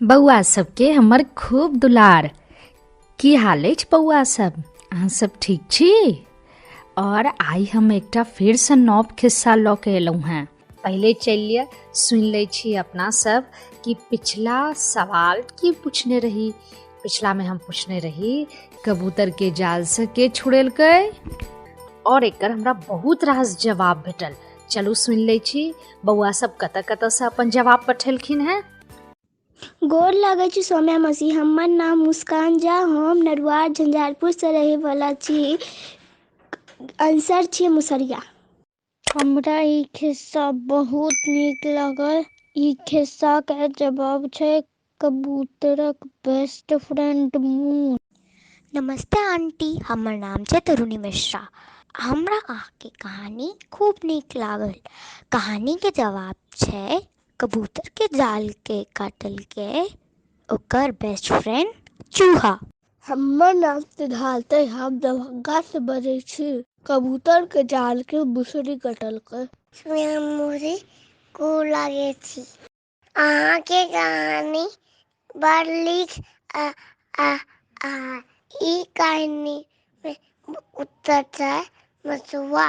बौआ सबके हमर खूब दुलार। की हाल अछि बौआ सब? अहाँ सब ठीक छी? और आइ हम एकटा फेरसँ नव खिस्सा लऽ के एलहुँ हेँ। पहिले चलि लिअ, सुनि लै छी अपना सब कि पिछला सवाल की पूछने रही। पिछला में हम पूछने रही, कबूतर के जाल से के छुड़ेलकै? और एकर हमरा बहुत रास जवाब भेटल। चलू सुनि लै छी बौआ सब कतऽ कतऽसँ अपन जवाब पठेलखिन हेँ। गोर लगै छी सौम्या मौसी। हमर नाम मुस्कान झा, हम नरुआर झंझारपुरसँ रहैवला छी। आंसर छियै मुसरिया। हमरा ई खिस्सा बहुत नीक लागल। ई खिस्साके जवाब छै कबूतरक बेस्ट फ्रेंड मून। नमस्ते आंटी, हमर नाम छै तरुणी मिश्रा। हमरा अहाँके कहानी खूब नीक लागल। कहानीके जवाब छै कबूतरके जालके काटलकै ओकर बेस्ट फ्रेंड चूहा। हमर नाम सिद्धार्थ अइ, हम दरभंगासँ बजै छी। कबूतरके जालके मुसरी कटलकै। मुरी गोर लागै छी। अहाँके कहानी बड़ नीक आ आ आ ई कहानीमे उत्तर छै मसुआ।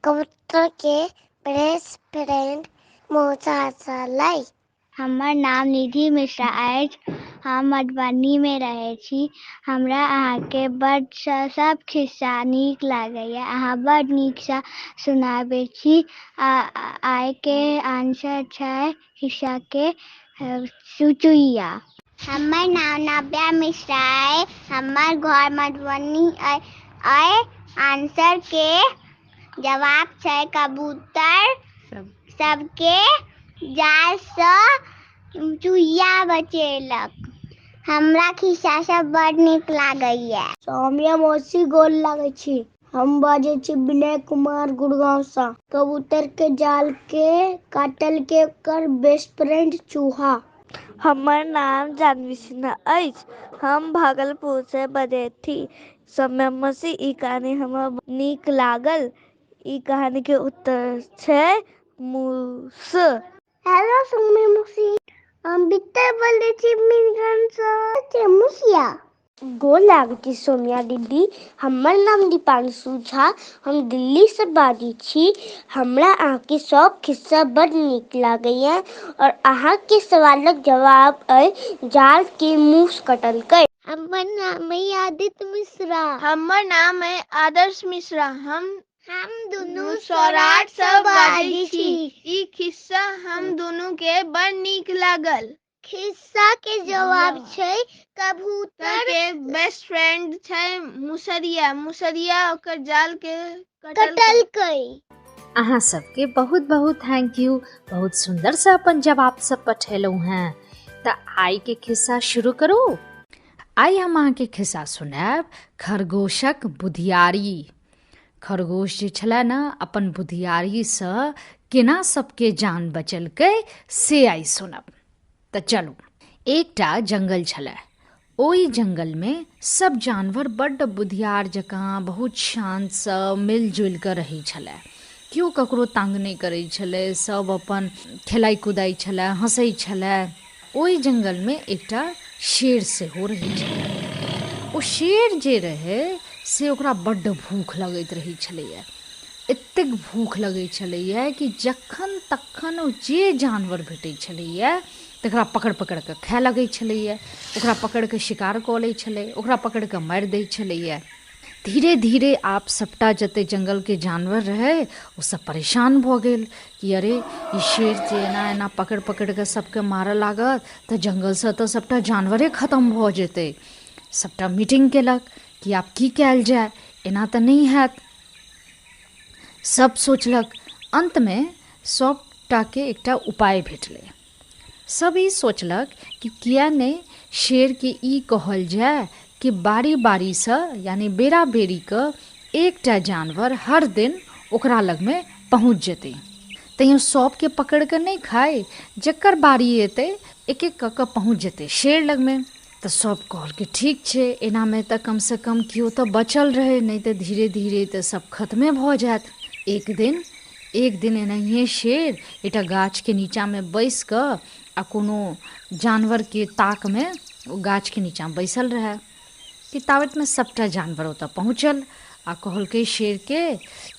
कबूतरके बेस्ट फ्रेंड मोचा छलै। हमर नाम निधि मिश्रा अछि, हम मधुबनीमे रहै छी। हमरा अहाँके बड्ड सब खिस्सा नीक लागैए। अहाँ बड्ड नीकसँ सुनाबै छी। आ आइके आंसर छै खिस्साके चुचुइया। हमर नाम नव्या मिश्रा अइ, हमर घर मधुबनी अइ। अइ आंसरके जवाब छै कबूतर सबके जालसँ चुहिया बचेलक। हमरा खिस्सा सब बड नीक लागैया। सौम्या मौसी गोर लागै छी। हम बाजै छी विनय कुमार गुड़गाँवसँ। कबूतरके जालके काटलकै ओकर बेस्ट फ्रेंड चूहा। हमर नाम जानवी सिन्हा अछि, हम भागलपुरसँ बजैत छी। सौम्या मौसी, ई कहानी हमरा नीक लागल। ई कहानीके उत्तर छै मूस। हेलो सौम्या मौसी, हम बित्ता बोलै छी मीरगंजसँ। मुसिया। गोर लागै छी सौम्या दीदी। हमर नाम दीपांशु झा, हम दिल्लीसँ बाजै छी। हमरा अहाँके सब खिस्सा बड्ड नीक लागैए और अहाँके सवालक जवाब अइ जालके मूस कटलकै। हमर नाम अइ आदित्य मिश्रा। हमर नाम अइ आदर्श मिश्रा। हम दुनू सौराठसँ सौराठसँ बाजै बाजै छी। ई खिस्सा हम दुनूके बड़ नीक लागल। खिस्सा के जवाब छै कबूतर के बेस्ट फ्रेंड छै मुसरिया। मुसरिया ओकर जालके कटलकै। कटलकै। अहाँ सबके बहुत बहुत thank you. बहुत सुन्दरसँ अपन जवाब सब पठेलहुँ हेँ। तऽ आइके खिस्सा शुरू करू। आइ हम अहाँके खिस्सा सुनायब खरगोशक बुधियारी। खरगोश जे छलै ने, अपन बुधियारीसँ केना सबके जान बचेलकै से आइ सुनब। तऽ चलू, एकटा जङ्गल छलै। ओहि जङ्गलमे सब जानवर बड्ड बुधियार जकाँ बहुत शान्तसँ मिलजुलि कऽ रहै छलै। केओ ककरो तंग नहि करै छलै, सब अपन खेलाइ कुदाइ छलै, हँसै छलै। ओहि जङ्गलमे एकटा शेर सेहो रहै छलै। ओ शेर जे रहै से ओकरा बड्ड भूख लगैत रहै छलैए। एतेक भूख लगै छलैए कि जखन तखन ओ जे जानवर भेटै छलैए तकरा पकड़ि पकड़ि कऽ खाए लगै छलैए, ओकरा पकड़ि कऽ शिकार कऽ लै छलै, ओकरा पकड़ि कऽ मारि दै छलैए। धीरे धीरे आब सभटा जते जङ्गलके जानवर रहै ओ सब परेशान भऽ गेल कि अरे, ई शेर जे एना एना पकड़ि पकड़ि कऽ सबके मारऽ लागत तऽ जङ्गलसँ तऽ सभटा जानवरे खतम भऽ जेतै। सभटा मीटिंग केलक कि आब की कयल जाय, एना तऽ नहि हैत। सब सोचलक। अन्तमे सभटाके एकटा उपाय भेटलै। सब ई सोचलक कि किया नहि शेरके ई कहल जाय कि बारी बारीसँ, यानि बेरा बेरीके एकटा जानवर हर दिन ओकरा लगमे पहुँच जेतै। तैयो सबके पकड़ि कऽ नहि खाय, जकर बारी एतै एक एक कऽ कऽ पहुँच जेतै शेर लगमे। तऽ सब कहलकै ठीक छै, एनामे तऽ कमसँ कम केओ तऽ बचल रहै, नहि तऽ धीरे धीरे तऽ सब खतमे भऽ जायत। एक दिन एक दिन एनाहिए शेर एकटा गाछके नीचाँमे बैस कऽ आ कोनो जानवरके ताकमे ओ गाछके नीचाँ बैसल रहए कि ताबतमे सभटा जानवर ओतऽ पहुँचल आ कहलकै शेरके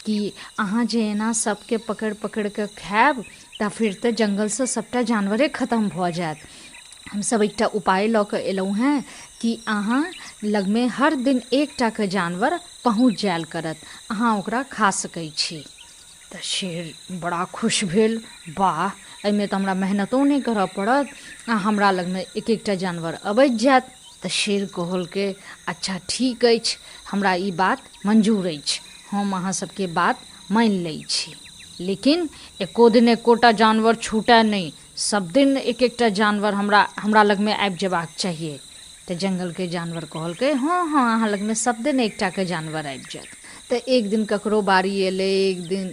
कि अहाँ जे एना सभके पकड़ि पकड़ि कऽ खायब तऽ फेर तऽ जङ्गलसँ सभटा जानवरे खतम भऽ जायत। हमसभ एकटा उपाय लऽ कऽ एलहुँ हेँ कि अहाँ लगमे हर दिन एकटाके जानवर पहुँच जायल करत, अहाँ ओकरा खा सकै छी। तऽ शेर बड़ा खुश भेल, वाह, एहिमे तऽ हमरा मेहनतो नहि करऽ पड़त आ हमरा लगमे एक एकटा जानवर अबैत जायत। तऽ शेर कहलकै, अच्छा ठीक अछि, हमरा ई बात मंजूर अछि, हम अहाँ सबके बात मानि लै छी, लेकिन एको दिन एकोटा जानवर छूटय नहि, सब दिन एक एकटा जानवर हमरा हमरा लगमे आबि जेबाक चाहिए। तऽ जङ्गलके जानवर कहलकै, हँ हँ, अहाँ लगमे सब दिन एकटाके जानवर आबि जायत। तऽ एक दिन ककरो बारी एलै, एक दिन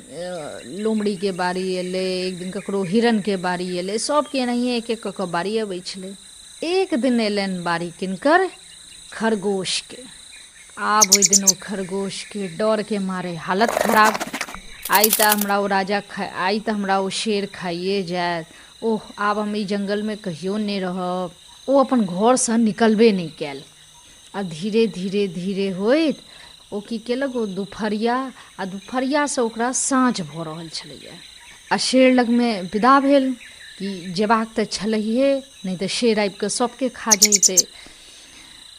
लोमड़ीके बारी एलै, एक दिन ककरो हिरणके बारी एलै, सबके एनाहिए एक एक कऽ कऽ बारी अबै छलै। एक दिन एलनि बारी किनकर? खरगोशके। आब ओहि दिन ओ खरगोशके डरके मारे हालत खराब। आइ तऽ हमरा ओ राजा आइ तऽ हमरा ओ शेर खाइए जायत, ओह आब हम ई जङ्गलमे कहियो नहि रहब। ओ अपन घरसँ निकलबे नहि कयल आ धीरे धीरे धीरे होइत ओ की केलक, ओ दुपहरिया आ दुपहरियासँ ओकरा साँझ भऽ रहल छलैए आ शेर लगमे विदा भेल कि जेबाक तऽ छलैहे, नहि तऽ शेर आबि कऽ सभके खा जैतै।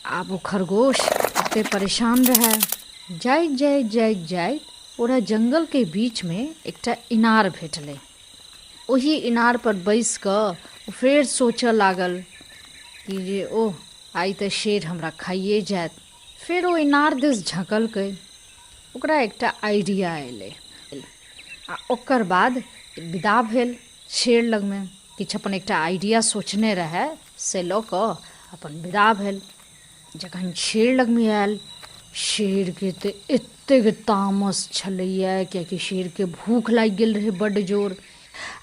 आब ओ खरगोश एते परेशान रहए, जाइत जाइत जाइत जाइत ओकरा जङ्गलके बीचमे एकटा इनार भेटलै। ओहि इनार पर बैस कऽ ओ फेर सोचऽ लागल कि जे ओह आइ तऽ शेर हमरा खाइए जायत। फेर ओ इनार दिस झँकलकै, ओकरा एकटा आइडिया एलै आ ओकर बाद विदा भेल शेर लगमे। किछु अपन एकटा आइडिया सोचने रहए से लऽ कऽ अपन विदा भेल। जखन शेर लगमे आयल, शेरके तऽ एतेक तामस छलैए, कियाकि शेरके भूख लागि गेल रहै बड्ड जोर,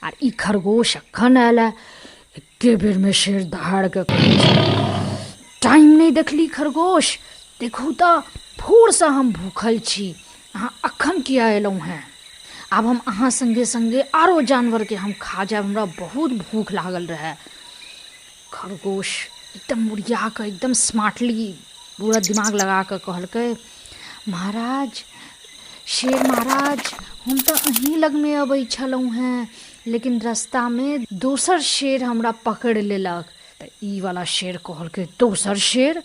आर ई खरगोश एखन आयल है। एके बेरमे शेर दहाड़ कऽ कहै छै, टाइम नहि देखली खरगोश, देखू तऽ भोरसँ हम भूखल छी, अहाँ अखन किया एलहुँ हेँ? आब हम अहाँ सङ्गे सङ्गे आरो जानवरके हम खा जायब, हमरा बहुत भूख लागल रहए। खरगोश एकदम मुड़िया कऽ एकदम स्मार्टली पूरा दिमाग लगा कऽ कहलकै, महाराज, शेर महाराज, हम तऽ अहीं लगमे अबै छलहुँ हेँ, लेकिन रस्तामे दोसर शेर हमरा पकड़ि लेलक। तऽ ई वाला शेर कहलकै, दोसर शेर?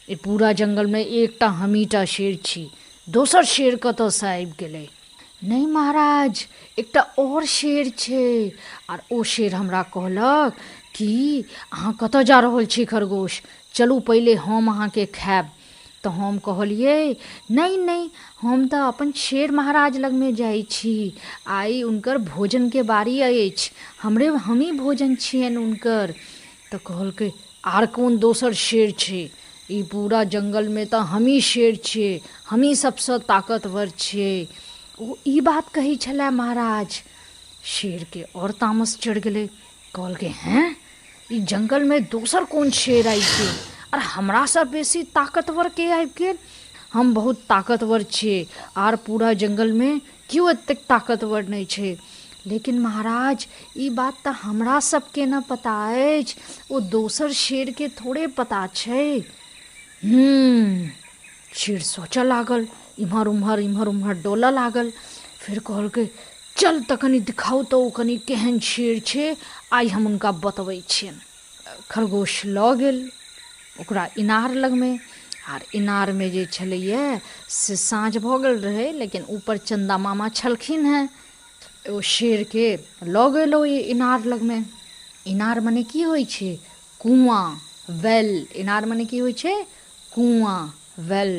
ई पूरा जङ्गलमे एकटा हमहीटा शेर छी, दोसर शेर कतऽसँ आबि गेलै? नहि महाराज, एकटा आओर शेर छै, आर ओ शेर हमरा कहलक कि अहाँ कतऽ जा रहल छी खरगोश, चलू पहिले हम अहाँके खायब। तऽ हम कहलियै, नहि नहि, हम तऽ अपन शेर महाराज लगमे जाइ छी, आइ हुनकर भोजनके बारी अछि, हमरे हमही भोजन छियनि हुनकर। तऽ कहलकै, आर कोन दोसर शेर छै? ई पूरा जङ्गलमे तऽ हमही शेर छियै, हमही सबसँ ताकतवर छियै। ओ ई बात कहै छलै महाराज। शेरके आओर तामस चढ़ि गेलै, कहलकै, हैं, ई जङ्गलमे दोसर कोन शेर आबि गेल, आर हमरासँ बेसी ताकतवर के आबि गेल? हम बहुत ताकतवर छियै, आर पूरा जङ्गलमे केओ एतेक ताकतवर नहि छै। लेकिन महाराज, ई बात तऽ हमरा सबके ने पता अछि, ओ दोसर शेरके थोड़े पता छै। शेर सोचऽ लागल, इम्हर उम्हर इम्हर उम्हर डोलऽ लागल। फेर कहलकै, चल तऽ कनि दिखाउ तऽ ओ कनि केहन शेर छै, आइ हम हुनका बतबै छियनि। खरगोश लऽ गेल ओकरा इनार लगमे, आर इनारमे जे छलैए से साँझ भऽ गेल रहै, लेकिन ऊपर चन्दा मामा छलखिन हेँ। ओ शेरके लऽ गेल ओहि इनार लगमे। इनार मने की होइ छै? कुआँ, वेल। इनार मने की होइ छै? कुआँ, वेल।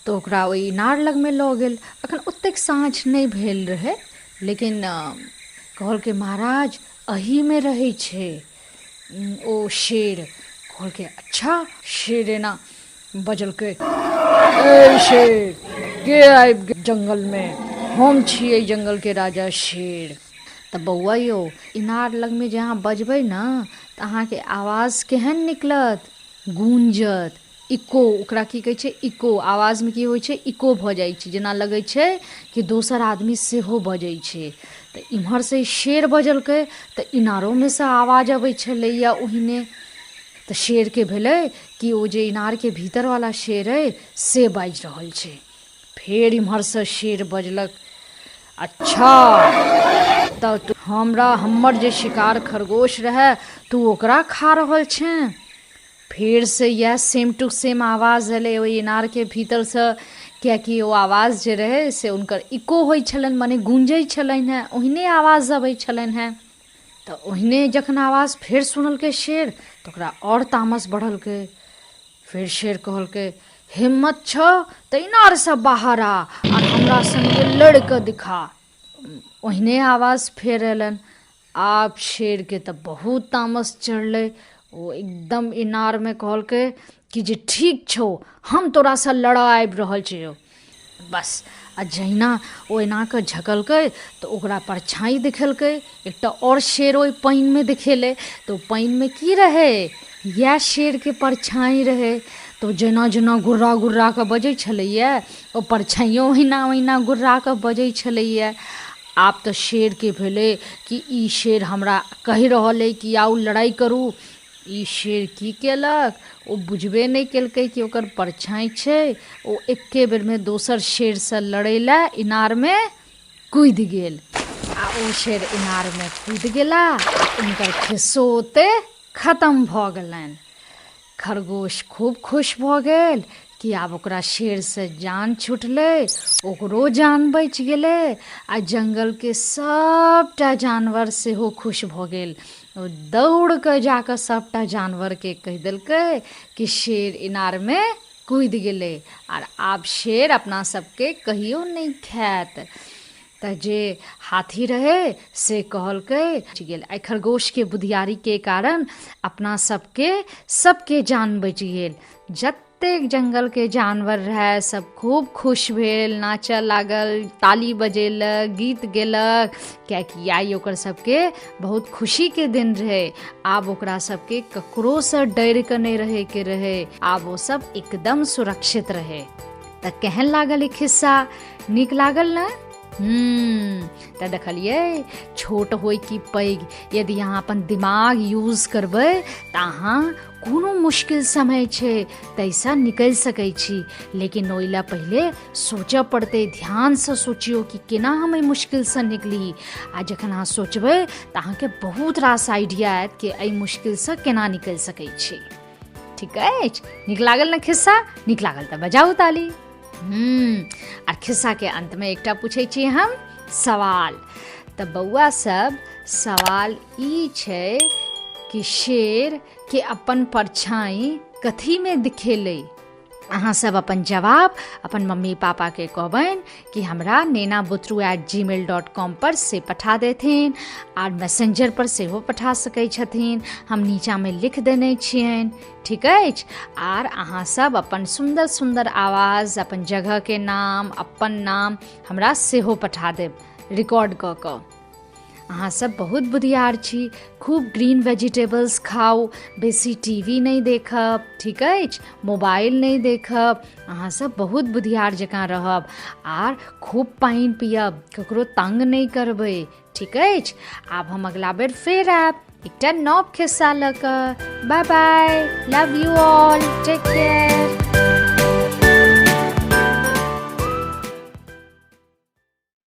तऽ ओकरा ओहि इनार लगमे लऽ गेल। अखन ओतेक साँझ नहि भेल रहै, लेकिन कहलकै, महाराज एहीमे रहै छै ओ शेर। कहलकै, अच्छा। शेर एना बजलकै, ए शेर, के आबि गेल जङ्गलमे? हम छियै जङ्गलके राजा शेर। तऽ बौआ यौ, इनार लगमे जे अहाँ बजबै ने तऽ अहाँके आवाज केहन निकलत? गूँजत, इको। ओकरा की कहै छै? इको। आवाजमे की होइ छै? इको भऽ जाइ छै, जेना लगै छै कि दोसर आदमी सेहो बजै छै। तऽ इम्हरसँ शेर बजलकै तऽ इनारोमे सँ आवाज अबै छलैए ओहिने। तऽ शेरके भेलै कि ओ जे इनारके भीतरवला शेर अइ से बाजि रहल छै। फेर इम्हरसँ शेर बजलक, अच्छा तऽ हमरा हमर जे शिकार खरगोश रहै तू ओकरा खा रहल छेँ। फेरसँ इएह सेम टू सेम आवाज एलै ओहि इनारके भीतरसँ, कियाकि ओ आवाज जे रहै से हुनकर इको होइ छलनि, मने गूँजै छलनि हेँ, ओहने आवाज अबै छलनि हेँ। तऽ ओहने जखन आवाज फेर सुनलकै शेर तऽ ओकरा आओर तामस बढ़लकै। फेर शेर कहलकै, हिम्मत छौ तऽ इनारसँ बाहर आ आर हमरा सङ्गे लड़ि कऽ दिखा। ओहने आवाज फेर एलनि। आब शेरके तऽ बहुत तामस चढ़लै। ओ एकदम इनारमे कहलकै कि जे ठीक छौ, हम तोरासँ लड़ऽ आबि रहल छियौ। बस, आ जहिना ओ एना कऽ झकलकै तऽ ओकरा परछाइ देखेलकै, एकटा आओर शेर ओहि पानिमे देखेलै। तऽ ओ पानिमे की रहै? इएह शेरके परछाइ रहै। तऽ ओ जेना जेना गुर्रा गुर्रा कऽ बजै छलैए, ओ परछाइयो ओहिना ओहिना गुर्रा कऽ बजै छलैए। आब तऽ शेरके भेलै कि ई शेर हमरा कहि रहल अइ कि आउ लड़ाइ करू। ई शेर की केलक? ओ बुझबे नहि केलकै कि ओकर परछाइ छै। ओ एक्के बेरमे दोसर शेरसँ लड़ै लए इनारमे कूदि गेल, आ ओ शेर इनारमे कूदि गेला, हुनकर खिस्सो ओतै खतम भऽ गेलनि। खरगोश खूब खुश भऽ गेल कि आब ओकरा शेरसँ जान छुटलै, ओकरो जान बचि गेलै, आ जङ्गलके सभटा जानवर सेहो खुश भऽ गेल। ओ दौड़ कऽ जाकऽ सभटा जानवरके कहि देलकै कि शेर इनारमे कूदि गेलै आर आब शेर अपना सबके कहियो नहि खायत। तऽ जे हाथी रहै से कहलकै गेल, एहि खरगोशके बुधियारीके कारण अपना सबके सबके जान बचि गेल। जतेक जङ्गलके जानवर रहै सब खूब खुश भेल, नाचऽ लागल, ताली बजेलक, गीत गेलक, कियाकि आइ ओकर सबके बहुत खुशीके दिन रहै। आब ओकरा सबके ककरोसँ डरि कऽ नहि रहैके रहै, आब ओ सब एकदम सुरक्षित रहै। तऽ केहन लागल ई खिस्सा? नीक लागल ने? तऽ देखलियै, छोट होइ कि पैघ, यदि अहाँ अपन दिमाग यूज करबै तऽ अहाँ कोनो मुश्किल समय छै ताहिसँ निकलि सकै छी। लेकिन ओहि लए पहिले सोचऽ पड़तै, ध्यानसँ सोचियौ कि केना हम एहि मुश्किलसँ निकली। आ जखन अहाँ सोचबै तऽ अहाँके बहुत रास आइडिया आयत कि एहि मुश्किलसँ केना निकलि सकै छी। ठीक अछि? नीक लागल ने खिस्सा? नीक लागल तऽ बजाउ ताली। आर खिस्साके अन्तमे एकटा पूछै छी हम सवाल। तऽ बौआ सब, सवाल ई छै कि शेर के अपन परछाई कथीमे दिखेलै? अहाँ सब अपन जवाब अपन मम्मी पापाके कहबनि कि हमरा nenabutru@gmail.com पर से पठा देथिन, आर मैसेंजर पर सेहो पठा सकै छथिन, हम नीचाँमे लिख देने छियनि। ठीक अछि? आर अहाँ सब अपन सुन्दर सुन्दर आवाज, अपन जगहके नाम, अपन नाम हमरा सेहो पठा देब रिकॉर्ड कऽ कऽ। अहाँ सब बहुत बुधियार छी, खूब ग्रीन वेजिटेबल्स खाउ, बेसी टीवी नहि देखब, ठीक अछि? मोबाइल नहि देखब, अहाँ सब बहुत बुधियार जकाँ रहब, आर खूब पानि पियब, ककरो तंग नहि करबै। ठीक अछि? आब हम अगला बेर फेर आयब एकटा नव खिस्सा लऽ कऽ। Bye bye, love you all, take care.